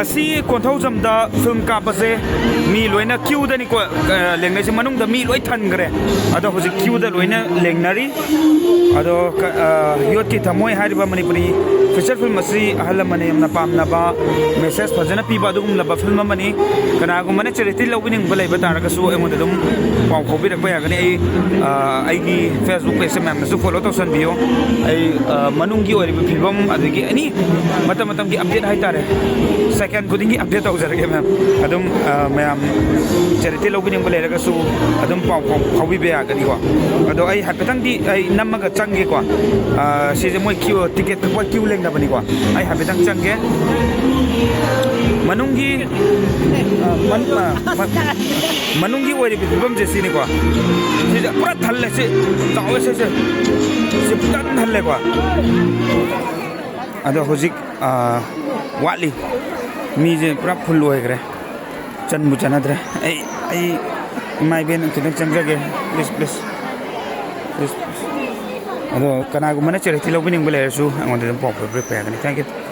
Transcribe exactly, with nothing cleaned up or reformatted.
ꯑꯁꯤ ꯀꯣꯟꯊꯧꯖꯝꯗ ꯐꯤꯂꯝ ꯀꯥꯞꯄꯁꯦ ꯃꯤ ꯂꯣꯏꯅ ꯀ꯭ꯌꯨꯗꯅꯤꯀꯣ, ꯑ, ꯂꯦꯡꯅꯩꯁꯦ꯫ ꯃꯅꯨꯡꯗ ꯃꯤ ꯂꯣꯏ ꯊꯟꯈ꯭ꯔꯦ꯫ ꯑꯗꯣ ꯍꯧꯖꯤꯛ ꯀ꯭ꯌꯨꯗ ꯂꯣꯏꯅ ꯂꯦꯡꯅꯔꯤ꯫ ꯑꯗꯣ ꯀ-, ꯑ, ꯌꯣꯠꯀꯤ ꯊꯃꯣꯏ ꯍꯥꯏꯔꯤꯕ ꯃꯅꯤꯄꯨꯔꯤ ꯐꯤꯆꯔ ꯐꯤꯂꯝ ꯑꯁꯤ ꯑꯍꯜ ꯂꯃꯟꯅ ꯌꯥꯝꯅ ꯄꯥꯝꯅꯕ, ꯃꯦꯁꯦꯖ ꯐꯖꯅ ꯄꯤꯕ ꯑꯗꯨꯒꯨꯝꯂꯕ ꯐꯤꯂꯝ ꯑꯃꯅꯤ꯫ ꯀꯅꯥꯒꯨꯝꯕꯅ ꯆꯦꯔꯤꯇꯤ ꯂꯧꯕꯤꯅꯤꯡꯕ ꯂꯩꯕ ꯇꯥꯔꯒꯁꯨ ꯑꯩꯉꯣꯟꯗ ꯑꯗꯨꯝ ꯄꯥꯎ ꯐꯥꯎꯕꯤꯔꯛꯄ ꯌꯥꯒꯅꯤ꯫ ꯑꯩ, ꯑ, ꯑꯩꯒꯤ Facebook ꯄꯦꯖꯁꯦ ꯃꯌꯥꯝꯅꯁꯨ ꯐꯣꯂꯣ ꯇꯧꯁꯟꯕꯤꯌꯨ꯫ ꯑꯩ, ꯑ, ꯃꯅꯨꯡꯒꯤ ꯑꯣꯏꯔꯤꯕ ꯐꯤꯕꯝ, ꯑꯗꯒꯤ ꯑꯦꯅꯤ ꯃꯇꯝ ꯃꯇꯝꯒꯤ ꯑꯞꯗꯦꯠ ꯍꯥꯏꯇꯥꯔꯦ, ꯁꯦꯀꯦꯟ ꯈꯨꯗꯤꯡꯒꯤ ꯑꯞꯗꯦꯠ ꯇꯧꯖꯔꯒꯦ ꯃꯦꯝ꯫ ꯑꯗꯨꯝ, ꯑ, ꯃꯌꯥꯝ ꯆꯦꯔꯤꯇꯤ ꯂꯧꯕꯤꯅꯤꯡꯕ ꯂꯩꯔꯒꯁꯨ ꯑꯗꯨꯝ ꯄꯥꯎ ꯐꯥꯎ-, ꯐꯥꯎꯕꯤꯕ ꯌꯥꯒꯅꯤꯀꯣ꯫ ꯑꯗꯣ ꯑꯩ ꯍꯥꯏꯐꯦꯠꯇꯪꯗꯤ ꯑꯩ ꯅꯝꯃꯒ ꯆꯪꯒꯦꯀꯣ꯫ ꯑ, ꯁꯤꯁꯦ ꯃꯣꯏ ꯀ꯭ꯌꯨ, ꯇꯤꯀꯦꯠ ꯀꯛꯄ ꯀ꯭ꯌꯨ ꯂꯦꯡꯅꯕꯅꯤꯀꯣ꯫ ꯑꯩ ꯍꯥꯏꯐꯦꯠꯇꯪ ꯆꯪꯒꯦ꯫ ꯃꯅꯨꯡꯒꯤ, ꯑ, ꯃꯅꯨꯡ, ꯑ, ꯃ-, ꯃꯅꯨꯡꯒꯤ ꯑꯣꯏꯔꯤꯕ ꯐꯤꯕꯝꯁꯦ ꯁꯤꯅꯤꯀꯣ꯫ ꯁꯤꯁꯦ ꯄꯨꯔꯥ ꯊꯜꯂꯦ꯫ ꯁꯤ ꯆꯥꯎꯋꯦ꯫ ꯁꯤꯁꯦ, ꯁꯤ ꯄꯨꯔꯥ ꯊꯜꯂꯦꯀꯣ꯫ ꯑꯗꯣ ꯍꯧꯖꯤꯛ, ꯑ, ꯋꯥꯠꯂꯤ꯫ ꯃꯤꯁꯦ ꯄꯨꯔꯥ ꯐꯨꯜ ꯑꯣꯏꯈ꯭ꯔꯦ꯫ ꯆꯟꯕꯨ ꯆꯠꯅꯗ꯭ꯔꯦ꯫ ꯑꯩ, ꯑꯩ ꯏꯃꯥ ꯏꯕꯦꯟ ꯈꯤꯇꯪ ꯆꯪꯖꯒꯦ꯫ Please, please, please, please꯫ ꯑꯗꯣ ꯀꯅꯥꯒꯨꯝꯕꯅ ꯆꯦꯔꯤꯇꯤ ꯂꯧꯕꯤꯅꯤꯡꯕ ꯂꯩꯔꯁꯨ ꯑꯩꯉꯣꯟꯗ ꯑꯗꯨꯝ ꯄꯥꯎ ꯐꯥꯎꯕꯤꯔꯛꯄ ꯌꯥꯒꯅꯤ꯫ Thank you꯫